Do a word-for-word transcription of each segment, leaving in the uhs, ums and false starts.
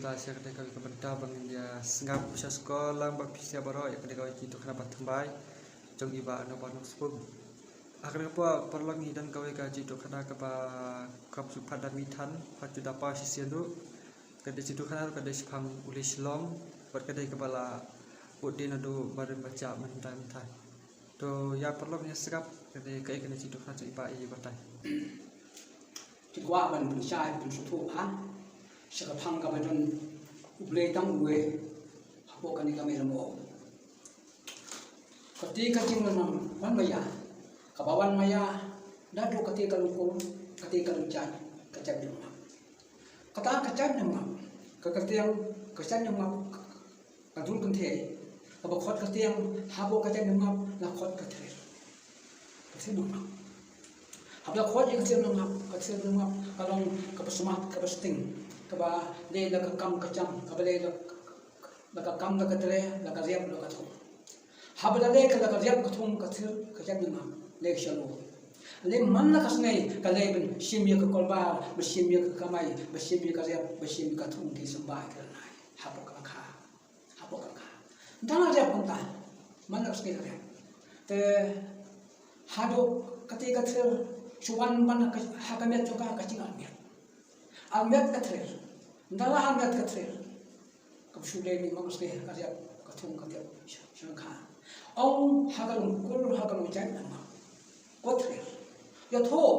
Sha kane kawei ka bynta ba ngin ïa sngap sha skul lang ba phi sngap baroh ïa kane kawei ka jingïathuhkhana ba thymmai jong i Bah Norbert Nongspung. Ha kane ka por paralok ngi don kawei ka jingïathuhkhana kaba kham shu pat da mih than, pat shu da paw shisien ruh. Ka dei jingïathuhkhana ka dei shaphang u Lei Shillong bad ka dei kaba la bud dien naduh barim bajah mynta mynta. To ïa paralok ngin ïa sngap kane kaei kane ka jingïathuhkhana jong i Bah i batai. Ki kwah ban pynshai pynsngewthuh ha sha ka phang kaba don U Blei tang uwei hapoh kane ka mei lyngngoh. Kata ka jingwan, wan ma ïa, kaba wan ma ïa naduh kata ka lyngkur, kata ka lyngjat, ka jaitbynriew. Kata ka jaitbynriew, ka kyrteng ka jaitbynriew, ka dur kynthei kaba khot kyrteng hapoh ka jaitbynriew la khot ka Thriel. Ka Thriel Nongap. Haba la khot ïa ka Thriel Nongap, ka Thriel Nongap ka long kaba smat, kaba sting, kaba leh la ka kam ka jam, kaba leh la, la ka kam la ka tre, la ka riap la ka thung. Haba la leh ka la ka riap ka thung ka Thriel ka jaitbynriew leh shalor. Leh man la ka sngi ka leh ban shim ïa ka kolbar, ban shim ïa ka kamai, ban shim ïa ka riap, ban shim ïa ka thung ki symbai ki ranai. Hapoh ka la kha. Hapoh ka la kha. Dang la riap kumta. Man la ka sngi la riap. Te haduh kata ka Thriel shu wan ban ha ka, ha ka miet jong ka ka jingarmiat. Armiat ka Thriel. Dang la armiat ka Thriel. Kaba shu dei ni ma ka sngi ka riap ka thung ka riap sha, sha la kha. Ong ha ka lyngkur ha ka lyngjat na ma. Ko Thriel. Ïathuh.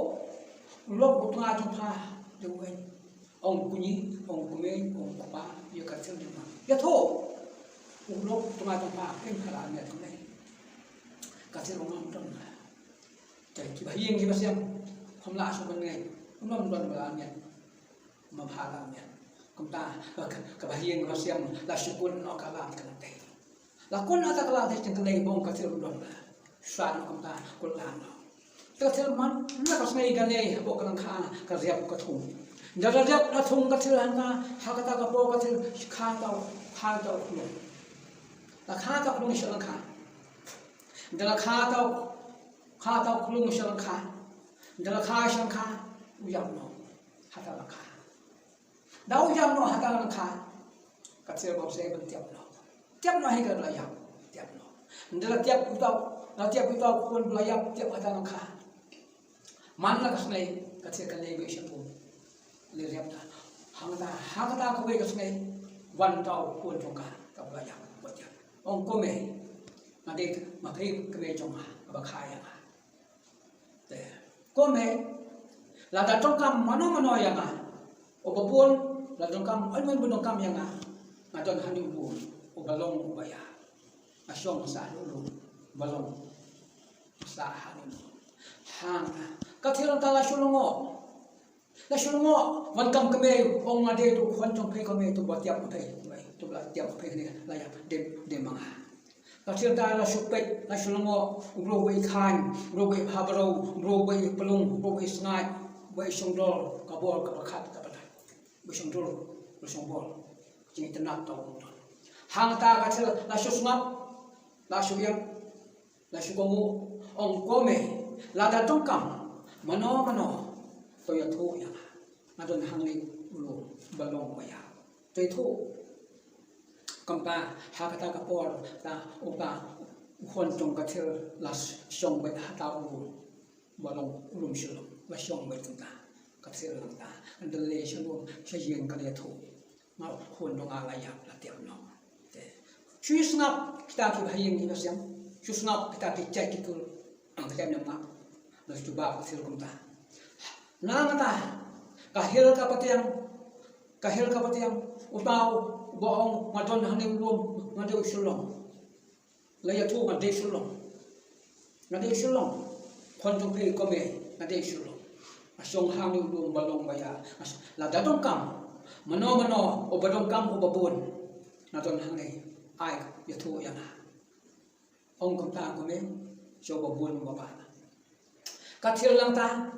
U lok u tnga jong pha dei uei. Ong kumne, ong kumne, ong kpa, ïa ka Thriel Nongap. Ïathuh. U lok u tnga jong pha, ken pha la armiat kumne. Ka Thriel Nongap don. Te kiba ha ïing kiba sem, kham lah shuh ban ngeit. Ym don ba la armiat. Ma pha la armiat. Kumta, ka, kaba ha ïing kaba sem, la shu kut noh ka lad ka lynti. La kut noh ka lad ka lynti jong ka lei bong ka Thriel don. Sha noh kumta, kut lad noh. Te ka Thriel man, na ka sngi ka lei, hapoh ka lyngkha, ka riap ka thung. Nda la riap la thung ka Thriel hangta, ha kata ka por ka Thriel, kha tau, kha tau khunlung. La kha tau khunlung sha lyngkha. Nda la kha tau, kha tau khunlung sha lyngkha. Nda la kha sha lyngkha, u ïap noh. Hata lyngkha. Da u ïap noh hata lyngkha. Ka Thriel ba u sei ban tiap noh. Tiap noh hi ka la ïap. Tiap noh. Nda la tiap uta u, la tiap uta u khun ba la ïap tiap hata lyngkha. Man la ka sngi ka Thriel ka lei beit sha pung. Lei riap ta. Hangta, hangta kawei ka sngi. Wan uta u khun jong ka, kaba la ïap, ba tiap. Ong ko mei. Nga dei ma phi ka mei jong nga, kaba kha ïa nga. Te, ko mei, lada donkam mano mano ïa nga, uba bun, lada donkam, oi mei ba donkam ïa nga, nga don hangne u lum, uba long uba ïap. Nga shong sah hangne u lum, uba long sah hangne u lum. Hangta, ka Thriel ta la shu lyngngoh. La shu lyngngoh, wan kam ka mei, ong nga dei uta u khun jong phi ka mei, uta uba tiap ma phi, uta uba la tiap ma phi ne, la ïap, dei, dei ma nga. Ka Thriel ta la shu peit, la shu lyngngoh, u briew uba i khaiñ, u briew uba i bha briew, u briew uba i pylung, u briew uba i sngaid, uba i shongdor, ka bor, ka pyrkhat, ka pyrkhat. Uba i shongdor, uba i shongbor. Ka jingitynnad ta u don. Hangta ka Thriel la shu sngap, la shu ïap. La shu kohnguh, ong ko mei, lada donkam mano mano, to ïathuh ïa nga. Nga don hangne u lum ba long uba ïap. To ïathuh. Kumta ha kata ka por, ta, uta u khun jong ka Thriel la shong beit hata u lum ba long u lum Shillong, la shong beit kumta. Ka Thriel nangta, ynda lei sha lum sha ïing ka la ïathuh. Nga u khun jong nga la ïap la tiap noh. Te shu sngap kita ki bahaïing ki basem. Shu sngap kita ki jait ki kul. Ang ka jait ne ma. La shu jubab ka Thriel kumta. Nangta ka hiar ka pateng. Ka hiar ka pateng. Uta uba ong nga don hangne u lum nga dei u Shillong. La ïathuh nga dei Shillong. Nga dei Shillong. Khun jong phi ko mei nga dei Shillong. Nga shong hangne u lum ba long ba ïap. Lada donkam mano mano uba donkam uba bun. Nga don hangne ai ïathuh ïa nga. Ong kumta ko mei sha uba bun uba bha. Ka Thriel nangta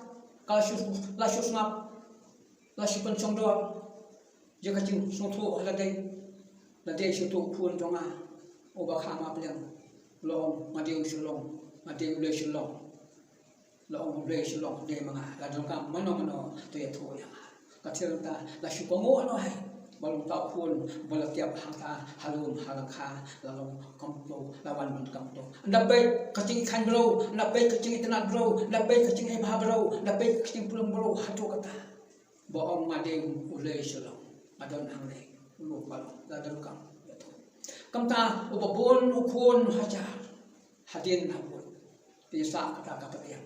ka la shu, la shu sngap, la shu pynshongdor ïa ka jingsngewthuh ha lade, lade shu tuh khun jong nga uba kha mapleng. La ong nga dei u Shillong, nga dei u Blei Shillong. La ong u Blei Shillong dei ma nga, la donkam mano mano to ïathuh ïa nga. Ka Thriel nangta la shu kohnguh noh hi. Ba long uta u khun ba la tiap hangta ha lum ha lyngkha, la long kumto, la wan ban kumto. Ynda peit ka jingkhein briew, ynda peit ka jingitynnad briew, ynda peit ka jingibha briew, ynda peit ka jingpynlong briew, hato kata ba ong nga dei u lei shalong, nga don hangne, u long ba long, la donkam. Kumta uba bun u khun hajar hadien ha bun, te sah kata ka pyrthei.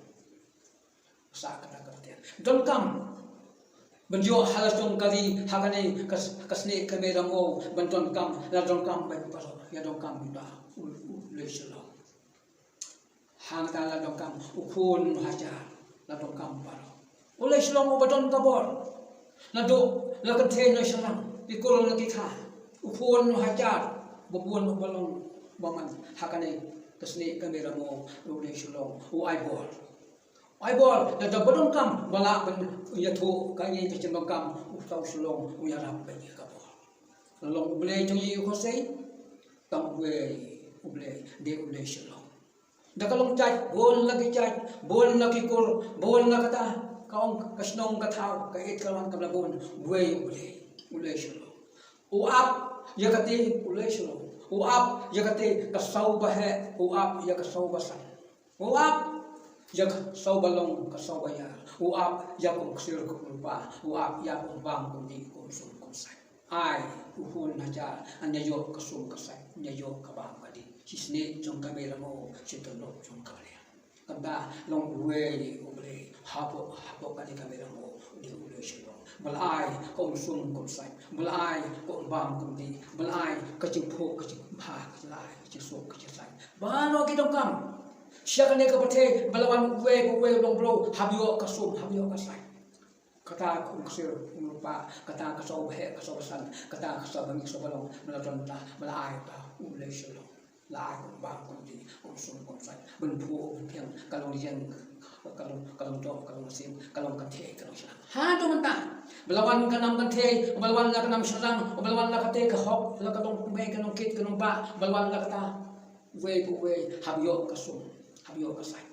Sah kata ka pyrthei. Donkam ban ïoh ha la jong ka ri, ha kane ka, ka snieh ka mei ramew, ban donkam, la donkam ban baroh, ïa donkam uta u, u lei shalong. Hangta la donkam u khun hajar, la donkam baroh. U lei shalong uba don ka bor. Naduh la kynthei na shynrang, ki kur na ki kha. U khun hajar, ba bun uba long bymman ha kane ka snieh ka mei ramew, u lei shalong u ai bor. Ai bor, lada ba donkam ba lah ban ïathuh ka ïing ka jingdonkam, uta u shalong u ïarap bad ïa ka bor. La long U Blei jong ngi u Khosei, tang uwei U Blei, dei U Blei shalong. Da ka long jait, bun la ki jait, bun la ki kur, bun la kata, ka ong ka shnong ka thaw, ka ïeit ka wan ka la bun, uwei U Blei, U Blei shalong. U ap ïa kata U Blei shalong. U ap ïa kata ka saw ba heh, u ap ïa ka saw ba san. U ap ïa ka saw ba long, ka saw ba ïar. U ap ïa ka umksiar ka umpa. U ap ïa ka umbam ka umdih, ka umsum ka umsait. Ai, u khun hajar, un ïa ïoh ka sum ka sait, un ïa ïoh ka bam ka dih. Shisneiñ jong ka mei ramew, shi tyllup jong ka bneng. Kumta long uwei U Blei hapoh, hapoh kane ka mei ramew, u dei U Blei shalong. Ba la ai ka umsum ka umsait, ba la ai ka umbam ka umdih, ba la ai ka jingphuh ka jingbha, ka jinglai, ka jingsuk ka jingsait. Baroh ki donkam sha kane ka pyrthei, ba la wan uwei pa uwei u long briew, hap ïoh ka sum, hap ïoh ka sait. Kata ka umksiar, umrupa, kata ka saw ba heh, ka saw ba san, kata ka saw ba mih, ka saw ba long, ba la don ta, ba la ai ta U Blei shalong. La ai ka umbam ka umdih, ka umsum ka umsait, ban phuh ban phiang, ka long ïing, ka long, ka long doh, ka long mynsiem, ka long kynthei, ka long shynrang. Haduh mynta ba la wan ka nam kynthei, ba la wan la ka nam shynrang, ba la wan la kata ka hok, la ka long kmie, ka long kit, ka long bah, ba la wan la kata, uwei pa uwei hap ïoh ka sum, hap ïoh ka sait.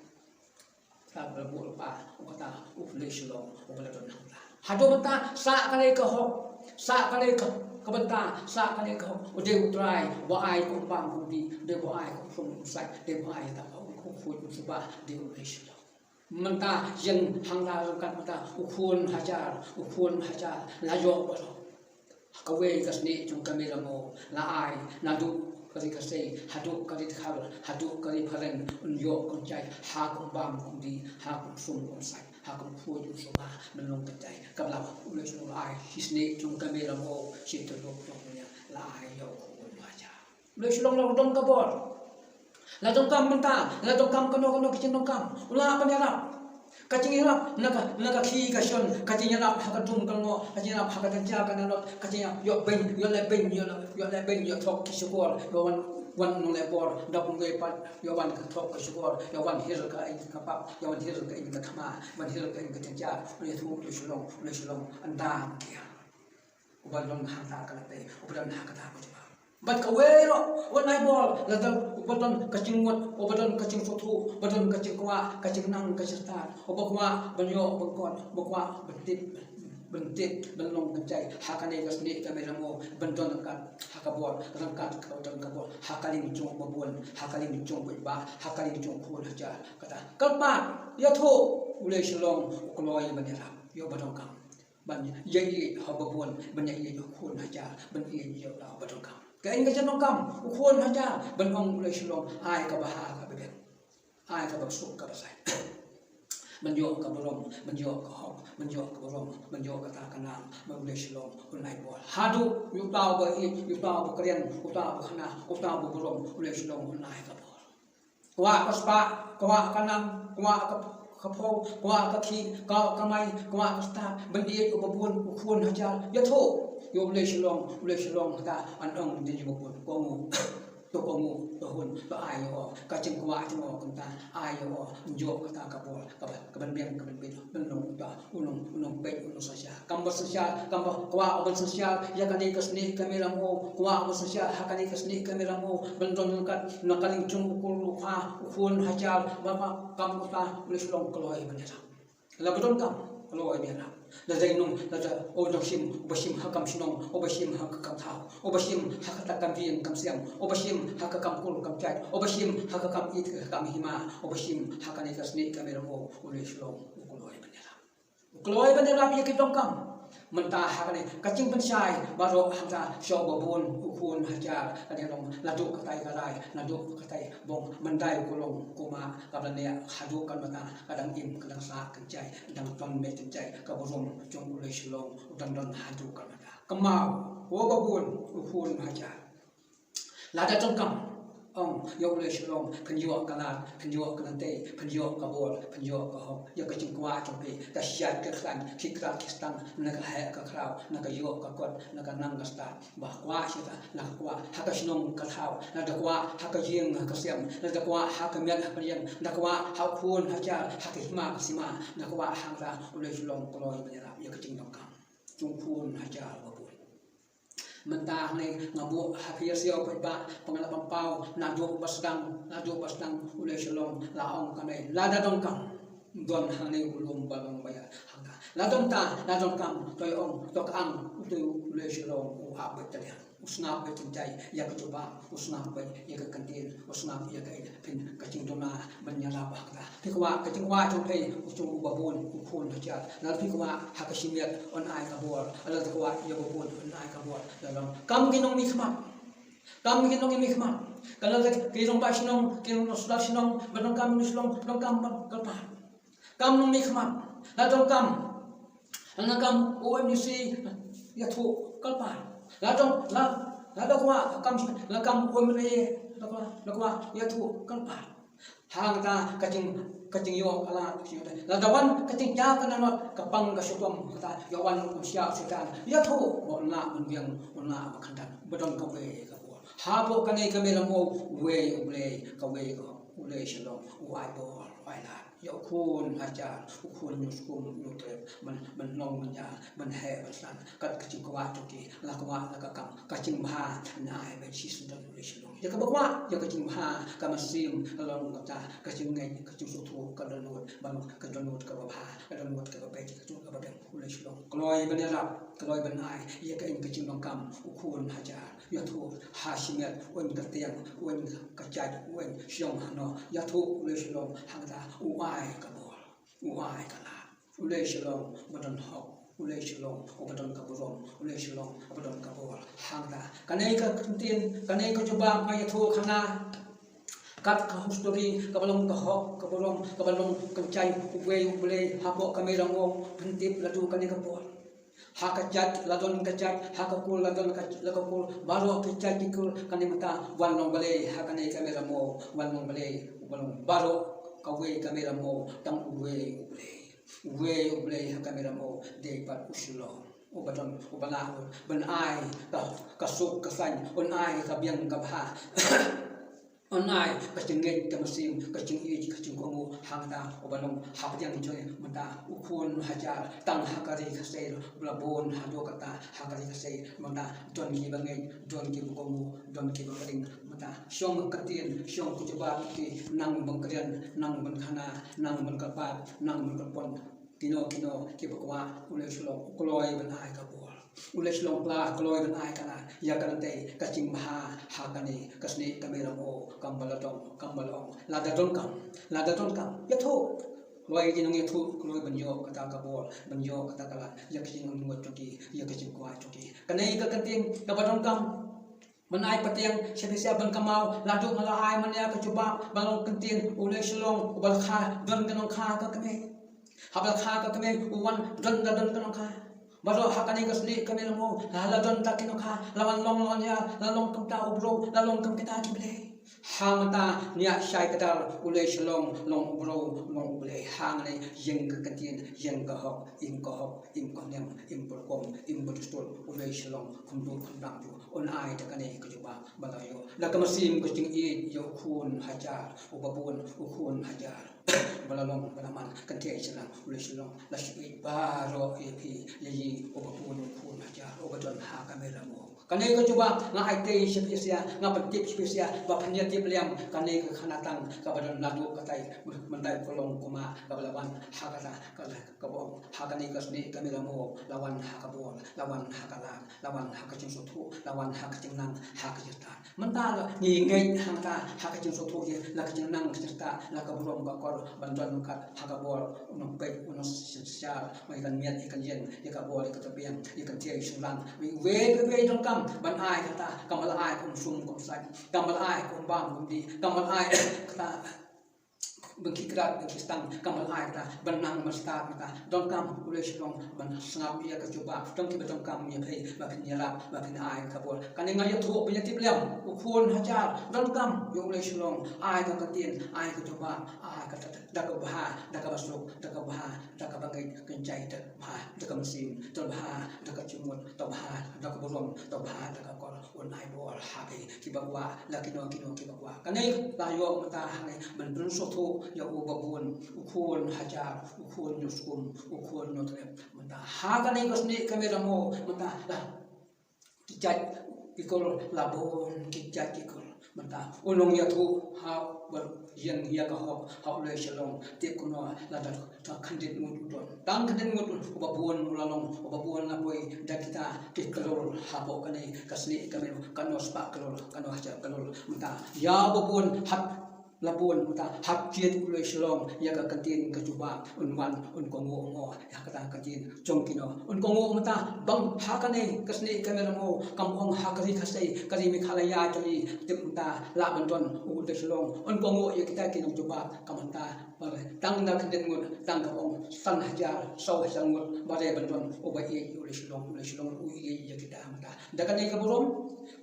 Kata ba la buh lypa, u kata U Blei shalong, u ba la don hangta. Haduh mynta, sah kane ka hok, sah kane ka, ka bynta, sah kane ka hok. U dei U Trai uba ai ka umbam ka umdih, u dei uba ai ka umsum ka umsait, u dei uba ai kata ka umkhuid umsuba, u dei U Blei shalong. Mynta ïeng hangta ryngkat mynta, u khun hajar, u khun hajar, la ïoh baroh. Kawei ka snieh jong ka mei ramew, la ai, naduh ka ri Khasi, haduh ka ri Dkhar, haduh ka ri Phareng, un ïoh, un jai ha ka umbam ka umdih, ha ka umsum ka umsait, ha ka umkhuid umsuba, ban long kynjai. Kaba la U Blei shalong la ai, shisneiñ jong ka mei ramew, shi tyllup jong ka bneng, la ai ïa u khun hajar. U Blei shalong la don ka bor. La donkam mynta, la donkam kano kano ka jingdonkam, u lah ban ïarap. Ka jingïarap na ka, na ka khie ka shon, ka jingïarap ha ka dum ka lyngngoh, ka jingïarap ha ka tyngshar ka nanot, ka jingïarap ïoh beiñ, ïoh leh beiñ, ïoh leh, ïoh leh beiñ, ïoh thok ki shkor, ïoh wan, wan nongleh bor, da pynwei pat, ïoh wan ka thok ka shkor, ïoh wan hir ka ïing ka pap, ïoh wan hir ka ïing ka thma, wan hir ka ïing ka tyngshar, ïathuh U Blei shalong, U Blei shalong, ynda ki ïa. Uba don hangta ka lynti, uba don ha kata ka jubab. Bad kawei ruh, uba nai bor, lada uba don ka jingmut, uba don ka jingsngewthuh, uba don ka jingkwah, ka jingnang, ka jingstad, uba kwah ban ïoh, ban khot, uba kwah ban tip, ban tip, ban long kynjai ha kane ka snieh ka mei ramew, ban don ryngkat ha ka bor, ryngkat ka, don ka bor ha ka liang jong uba bun, ha ka liang jong uba bah, ha ka liang jong u khun hajar. Kata, kyrpad, ïathuh, U Blei shalong u kloi ban ïarap ïa uba donkam. Ban ïa ïeit ha uba bun, ban ïa ïeit ha u khun hajar, ban ïeit ïa uta uba donkam. Kaei ka jingdonkam u khun hajar? Ban ong U Blei shalong, ai kaba ha kaba biang, ai kaba suk kaba sait. Ban ïoh ka burom, ban ïoh ka hok, ban ïoh ka burom, ban ïoh kata ka nam, ba U Blei shalong un ai bor. Haduh ïa uta uba ïeit, ïa uta uba kren, uta uba khynnah, uta uba burom, U Blei shalong un ai ka bor. Kwah ka spah, kwah ka nam, kwah ka, ka phew, kwah ka khih, kwah ka kamai, kwah ka stad, ban ïeit uba bun, u khun hajar, ïathuh ïa U Blei shalong, U Blei shalong kata, un ong ïa uba bun, ko ngu, to ko ngu, to hun, to ai ïa o, ka jingkwah jong o kumta, ai ïa o, ïoh kata ka bor, ka ba, ka ban biang, ka ban biang, ban long uta, u nong, u nongpeit, u nongsynshar. Kam ba synshar, kam ba kwah u ban synshar ïa kane ka snieh ka mei ramew, kwah u ban synshar ha kane ka snieh ka mei ramew, ban don ryngkat na ka liang jong u kur u kha, u khun hajar, ba, ba, kam uta, U Blei shalong kloi ban ïarap. Lada ba donkam, kloi ban ïarap. Lada ïa nong, lada u nongshim, uba shim ha kam shnong, uba shim ha ka kam thaw, uba shim ha kata kam ïing kam sem, uba shim ha ka kam kur kam jait, uba shim ha ka kam ïit ha kam hima, uba shim ha kane ka snieh ka mei ramew, u Loisalong u kloi ban ïarap. U kloi ban ïarap ïa ki donkam. Mynta ha kane ka jingpynshai baroh hangta sha uba bun u khun hajar, kane long naduh katai ka rai, naduh katai bong, myndai u kulong kumah, kaba la neh haduh kan mynta ka dang im, ka dang sah kynjai, dang ton mei kynjai, ka burom jong u Loisalong u dang don haduh kan mynta. Kynmaw, ko babun u khun hajar. Lada donkam, ong ïa u Loisalong, phin ïoh ka lad, phin ïoh ka lynti, phin ïoh ka bor, phin ïoh ka hok, ïa ka jingkwah jong phi, ka shait ka khlaiñ, ki krat ki stang, na ka heh ka khraw, na ka ïoh ka kot, na ka nang ka stad, ba kwah shisha, na ka kwah ha ka shnong ka thaw, na da kwah ha ka ïing ha ka sem, na da kwah ha ka miet ha ka riang, na kwah ha u khun hajar, ha ka hima ka sima, na kwah hangta, u Loisalong u kloi ban ïarap ïa ka jingdonkam jong u khun hajar babun. Mynta hangne nga buh ha phi ïa siaw paidbah, ba nga la pynpaw naduh ba sdang, naduh ba sdang u Loisalong la ong kumne, lada donkam, don hangne u lum ba long ba ïa hangta. La don ta, la donkam, to ong, to ka ang, uto u Loisalong u ap beit taliang, u sngap beit kynjai ïa ka jubab, u sngap beit ïa ka kyntien, u sngap ïa ka ïa phin ka jingduna ban ïarap ha kata. Phi kwah ka jingkwah jong phi, u jong u babun u khun hajar, lada phi kwah ha ka shimiet un ai ka bor, lada kwah ïa u babun un ai ka bor. Lada kam ki nongmihkhmat, kam ki nongmihkhmat, ka lada ki rangbah shnong, ki nongsoldat shnong ba donkam u Loisalong, donkam ban kyrpad. Kam nongmihkhmat, la donkam, la donkam u M D C, ïathuh kyrpad. La don, la, la da kwah kam, la kam u M L A, la kwah, la kwah ïathuh kyrpad. Hangta ka jing, ka jingïoh ka lad, ka jingïoh. Lada wan ka jingja ka nanot, ka pang ka shukam, kata ïa wan u kumsha u Soitan, ïathuh ba un lah ban biang, un lah ban kyndan, ba don kawei ka bor. Hapoh kane ka mei ramew, uwei U Blei, kawei ka, U Loisalong u ai bor, u ai lad ïa u khun hajar, u khun Hynñiewskum Hynñiewtrep, ban, ban long ban ïa, ban heh ban san, kat ka jingkwah jong ki, la kwah la ka kam, ka jingbha, na ai ban shisien don U Loisalong. Ïa kaba kwah, ïa ka jingbha, ka mynsiem, ka long kata, ka jingngeit, ka jingsngewthuh, ka dohnud, ban ka dohnud kaba bha, ka dohnud kaba peit, ka dohnud kaba biang, U Loisalong. Kloi ban ïarap, kloi ban ai, ïa ka ing ka jingdonkam, u khun hajar. Ïathuh ha shimet, u ing ka tiang, u ing ka jait, u ing shong hano. Ïathuh U Loisalong hangta u ai ka bor, u ai ka lad. U Loisalong ba don hok, U Loisalong uba don ka burom, U Loisalong uba don ka bor. Hangta kane ka ktien, kane ka jubab nga ïathuh hana. Kat ka history, kaba long ka hok, ka burom, kaba long ka jait, uwei U Blei hapoh ka mei ramew, pyntip ladu kane ka por. Ha ka jait la don ka jait, ha ka kur la don ka, la ka kur, baroh ki jait ki kur, kane mynta wan long balei ha kane ka mei ramew, wan long balei, uba long baroh kawei ka mei ramew, tang uwei U Blei. Uwei U Blei ha ka mei ramew, dei pat u Shalom. Uba don, uba lah ban ai ka, ka suk ka saiñ, un ai ka biang ka bha. Un ai ka jingngeit, ka mynsiem, ka jingïeit, ka jingkohnguh, hangta uba long hapdeng jong ngi mynta u khun hajar, tang ha ka ri Khasi, ba la bun haduh katta ha ka ri Khasi mynta, don kiba ngeit, don kiba kohnguh, don kiba bring mynta. Shong ka ktien, shong ka jubab ki, nang ban kren, nang ban khana, nang ban kyrpad, nang ban kyrpon. Kino kino kiba kwah, U Loisalong u kloi ban ai ka bor. U Loisalong u kloi ban ai ka lad, ïa ka lynti, ka jingbha ha kane ka snieh ka mei ramew, kam ba la dong, kam ba la ong. Lada donkam, lada donkam, ïathuh. Kloi ki nongïathuh, kloi ban ïoh kata ka bor, ban ïoh kata ka lad, ïa ka jingangnud jong ki, ïa ka jingkwah jong ki. Kane ka ktien kaba donkam, ban ai pateng sha phi sha ban kynmaw, lada nga la ai mane ka jubab, ba long ktien, U Loisalong uba la kha, don ka nongkha ka kmie. Haba la kha ka kmie, u wan, don, la don ka nongkha. Baroh ha kane ka snieh ka mei ramew, la, la don ta ki nongkha, la wan long, long ïa, la long kumta u briew, la long kum kita ki blei. Hangta ngi ïa shai kdar, U Loisalong long u briew, long u blei. Hangne ïeng ka ktien, ïeng ka hok, im ka hok, im ka niam, im ka rukom, im ka dustur, U Loisalong khynduh khyndaw ju. Un ai da kane ka jubab ba la ïoh, la ka mynsiem ka jingïeit ïa u khun hajar, uba bun u khun hajar. Ba la long, ba la man, kynthei sha nang, U Loisalong la shu ïeit baroh ïa phi, ïa i uba bun u khun hajar, uba don ha ka mei ramew. Kane ka jubab nga ai tei sha phi sha, nga pyntip sha phi sha, ba phin ïa tip liam, kane ka khana tang kaba don naduh katai, mynta ka long kumba kaba la wan ha kata ka, kaba ha kane ka snieh ka Mela Mo, la wan ha ka bor, la wan ha ka lad, la wan ha ka jingsngewthuh, la wan ha ka jingnang, ha ka jingstad. Mynta la ngi ngeit hangta ha ka jingsngewthuh ïa la ka jingnang ka jingstad, la ka burom ka akor ban don kat ha ka bor, u nongpeit u nongsynshar, ïa ka miat ïa ka ïeng, ïa ka bor ïa ka tbiang, ïa ka thiang shynrang. Wei wei wei donkam ban ai kata, kam ba la ai kum sum kum sait, kam ba la ai kum bam kum dih, kam ba la ai kata ban khie krat ban khie stang, kam ba la ai kata ban nang ban stad kata. Donkam u Lei Shillong ban sngap ïa ka jubab, don kiba donkam ïa phi ba phin ïarap ba phin ai ka bor. Kane nga ïathuh ban ïa tip liam, u khun hajar, donkam ïa u Lei Shillong ai ka ktien, ai ka jubab, ai kata da kaba bha, da kaba suk, da kaba bha, da kaba ngeit, kynjai da bha, da ka mynsiem, da bha, da ka jingmut, da bha, da ka burom, da bha, da ka akor. Un ai bor ha ki, kiba kwah, la kino kino kiba kwah. Kane la ïoh mynta hangne ban pynsngewthuh ïa u babun, u khun hajar, u khun Nuskum, u khun Nuthlep. Mynta ha kane ka snieh ka Mela Mo, mynta la ki jait ki kur la bun, ki jait ki kur. Mynta u nongïathuh ha ba ïeng ïa ka hok ha u Lei Shillong, tip kumno, la da tang khyndiat ngut u don. Tang khyndiat ngut u babun u la long, u babun la poi da kita ki klur hapoh kane ka snieh ka Mela Mo, kano spah klur, kano hajar klur. Mynta ïa u babun hap la bun, mynta hap jied u Lei Shillong ïa ka ktien ka jubab, un wan un kohnguh mo ïa kata ka ktien jong kino. Un kohnguh mynta bang ha kane ka snieh ka Mela Mo, kam ong ha ka ri Khasi, ka ri Meghalaya ka ri, tip mynta lah ban don u Lei Shillong, un kohnguh ïa kita ki nongjubab. Ka mynta ba re tang da khyndiat ngut, tang ka ong san hajar, saw hajar ngut ba re ban don uba ïeit ïa u Lei Shillong, u Lei Shillong u ïeit ïa kita mynta. Da kane ka burom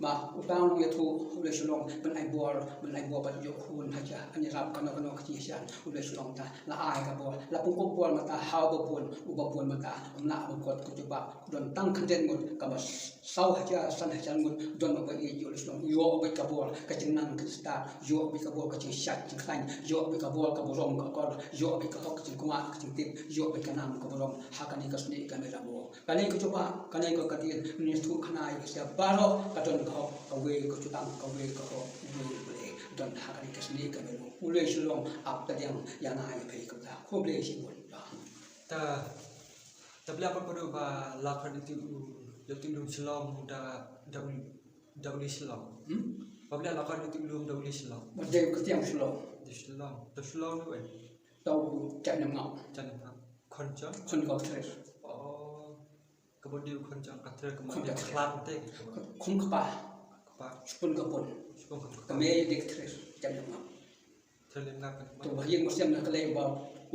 ba uta u nongïathuh u Lei Shillong ban ai bor, ban ai bor bad ïoh khun hajar, ban ïarap kano kano ka jingshisha, u Lei Shillong ta la ai ka bor, la pynkup bor mynta ha u babun, u babun mynta um lah ban kot ka jubab, don tang khyndiat ngut, kaba saw hajar, san hajar ngut, don uba ïeit ïa u Lei Shillong, ïoh beit ka bor ka jingnang ka jingstad, ïoh beit ka bor ka jingshait jingkhlaiñ, ïoh beit ka bor ka burom ka akor, ïoh beit ka hok ka jingkwah ka jingtip, ïoh beit ka nam ka burom ha kane ka snieh ka Mela Mo. Kane ka jubab, kane ka ktien, ngi ïathuh khana ïa ki sha baroh, ka don ka hok kawei ka jutang, kawei ka hok, kawei ka Blei, don ha kane ka snieh ka Mela Mo. U Lei Shillong ap tdiang ïa nga ïa phi kumta. Khublei shibun. Ta, ta Blei ba padu ba la khot ïa u, ïa u Lei Shillong da, da u, da u Lei Shillong. Hmm? Ba Blei la khot ïa u Lei da u Lei Shillong. Ba dei ka tiang Shillong. Da Shillong. Da Shillong ni wei. Da u Jaitnam Ngap. Jaitnam Ngap. Khon jong? Khon ka Threr. Oh. Kaba dei u khon jong ka Threr, kaba dei ka Threr. Khlan te. Khon kpa. Kpa. Shipun ka pun. Shipun ka pun. Ka mei dei ka Threr, Jaitnam Ngap. Threr Lim Ngap. To ba ïeng ba sem na ka lei ba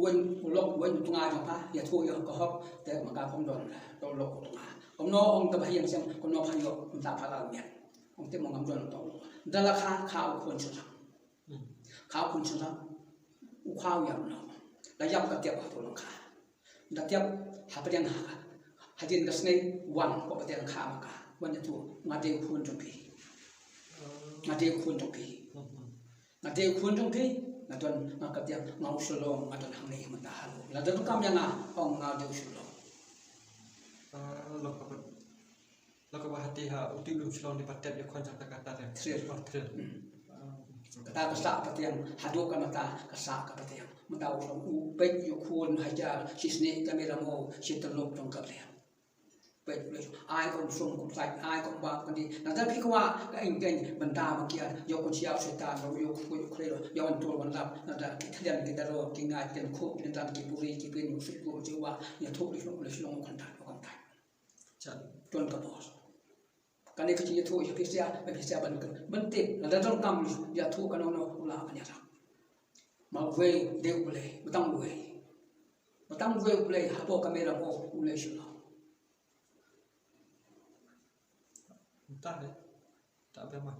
wan u lok, wan u tnga jong pha, ïathuh ïa ka hok, te ma ka khom don, to lok u tnga. Kumno ong te ba ïeng sem, kumno pha ïoh, kumta pha la miat. Ong te mo ngam don to. Da la kha, kha u khun sha. Hmm. Kha u khun sha. U kha u ïap noh. La ïap ka tiap ha to long kha. Da tiap hapdeng ha, hadien ka sngi wan ko ba tiang kha ma ka. Wan ïathuh nga dei u khun jong phi. Nga dei u khun jong phi. Nga dei u khun jong phi. Nga don nga ka tiang nga u Shillong nga don hangne mynta ha Lum. La don kam ïa nga ong nga dei u Shillong. Ah, lo ka ba, lo ka ba hati ha u Lei Shillong ni patet ïa khon jong ta ka ta. Thrill. Oh, thrill. Hmm. Kata ka sah patiang, haduh ka mata ka sah ka patiang. Mata u song u peit ïa u khun hajar, shi snieh ka mei ramo, shi tyllup jong ka pliang. Peit u leh ai kum sum kum sait, ai kum bam kum dih. Nangta phi kwah ka ingkeng bynta ma kiad, ïa u khun siaw saitan, ïa u khun ïa u khlei, ïa u antur wan lap, nangta ki thlien ki daro, ki ngai ki lynkhuk, ki lyndang ki buri, ki pin, u suk u jiwa, ïathuh u leh shlong, u leh shlong u kyntait, u kyntait. Don ka bor. Kane ka jingïathuh ïa phi sha, ba phi sha ban, ban tip, lada donkam ïathuh kano kano u lah ban ïarap. Ma uwei dei U Blei, ba tang uwei. Ba tang uwei U Blei hapoh ka mei ramo, U Lei Shillong. Entah deh. Tak apa mah.